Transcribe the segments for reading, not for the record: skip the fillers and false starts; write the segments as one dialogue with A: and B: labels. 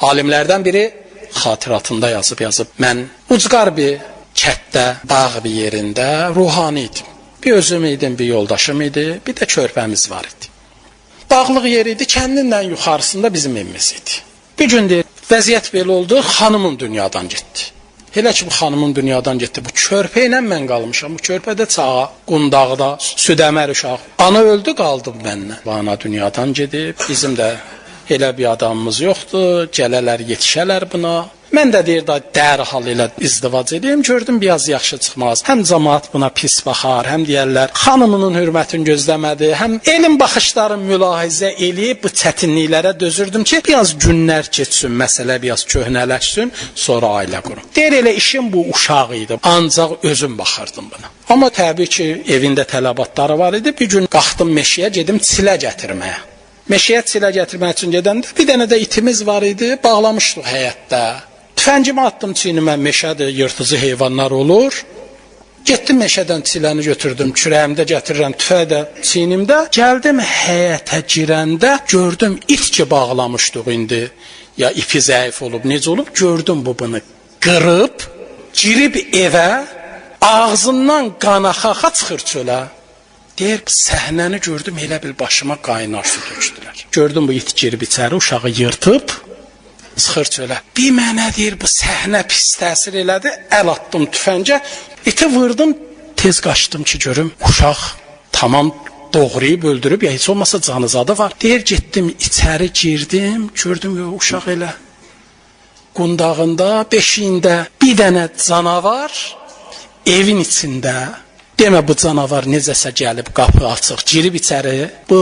A: Alimlərdən biri xatiratında yazıb. Mən ucqar bir kətdə, dağ bir yerində ruhani idim. Bir özüm idim, bir yoldaşım idi, bir də körpəmiz var idi. Dağlıq yer idi, kəndin yuxarısında bizim evimiz idi. Bir gün deyir, vəziyyət belə oldu, xanımım dünyadan getdi. Elə ki bu xanımım dünyadan getdi, bu körpə ilə mən qalmışam. Bu körpə də çağa, qundaqda, südəmər uşaq. Ana öldü, qaldı məndən. Ana dünyadan gedib, bizim də elə bir adamımız yoxdur, gələlər, yetişələr buna. Mən də deyir da dərhal elə izdivac edeyim, gördüm biraz yaxşı çıxmaz. Həm cəmaət buna pis baxar, həm deyərlər xanımının hörmətini gözləmədi, həm elm baxışlarını mülahizə eləyib bu çətinliklərə dözürdüm ki, biraz günlər keçsin, məsələ biraz köhnələşsin, sonra ailə qurum. Deyir elə işim bu uşaq idi. Ancaq özüm baxırdım buna. Amma təbii ki, evində tələbatları var idi. Bir gün qalxdım meşəyə, gedim çilə gətirməyə. Meşəyə çilə gətirmək üçün gedəndə bir dənə də itimiz var idi, bağlamışdıq həyətdə. Tüfəngimi atdım çiynimə, meşədir, yırtıcı heyvanlar olur. Getdim meşədən çiləni götürdüm, kürəyimdə gətirirəm, tüfəyi də çiynimdə. Gəldim həyətə girəndə gördüm it ki bağlamışdıq indi. Ya ipi zəif olub, necə olub, gördüm bu bunu qırıb, girib evə, ağzından qan axa-axa çıxır çölə. Deyir, səhnəni gördüm, elə bil başıma qaynar su tökdülər. Gördüm bu it girib içəri, uşağı yırtıb, çıxır çölə. Bir mənə deyir, bu səhnə pis təsir elədi, əl atdım tüfəngə, iti vurdum, tez qaçdım ki, görüm, uşaq tamam doğrayıb öldürüb, ya heç olmasa canı zadı var. Deyir, getdim içəri girdim, gördüm, yox, uşaq elə qundağında, beşiyində bir dənə canavar evin içində. Demə bu canavar necəsə gəlib qapı açıq, girib içəri. Bu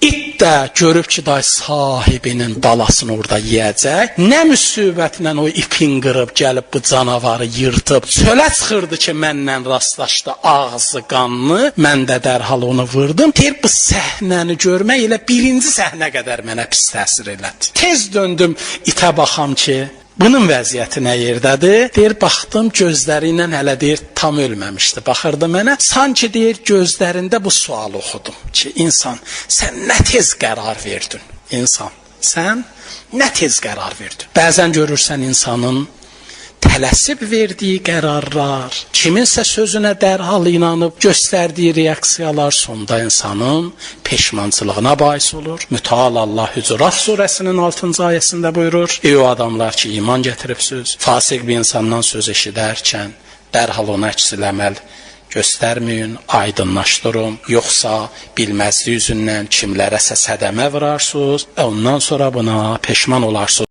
A: it də görüb ki, day sahibinin balasını orada yeyəcək. Nə müsibətlə o ipin qırıb gəlib bu canavarı yırtıb çölə çıxırdı ki, mənlə rastlaşdı, ağzı qanlı. Mən də dərhal onu vurdum. Deyir, bu səhnəni görmək elə birinci səhnə qədər mənə pis təsir elədi. Tez döndüm itə baxam ki, bunun vəziyyəti nə yerdədir? Deyir, baxdım gözləri ilə hələ deyir tam ölməmişdi. Baxırdı mənə. Sanki deyir gözlərində bu sualı oxudum ki, insan, sən nə tez qərar verdin? İnsan, sən nə tez qərar verdin? Bəzən görürsən insanın tələsib verdiyi qərarlar, kiminsə sözünə dərhal inanıb göstərdiyi reaksiyalar sonda insanın peşmançılığına bais olur. Mütəal Allah Hücurat surəsinin 6-cı ayəsində buyurur: "Ey o adamlar ki, iman gətiribsiniz, fasiq bir insandan söz eşidərkən dərhal ona əks əməl göstərməyin, aydınlaşdırın, yoxsa bilməzlik üzündən kimlərəsə sədəmə vurarsınız, ondan sonra buna peşman olarsınız."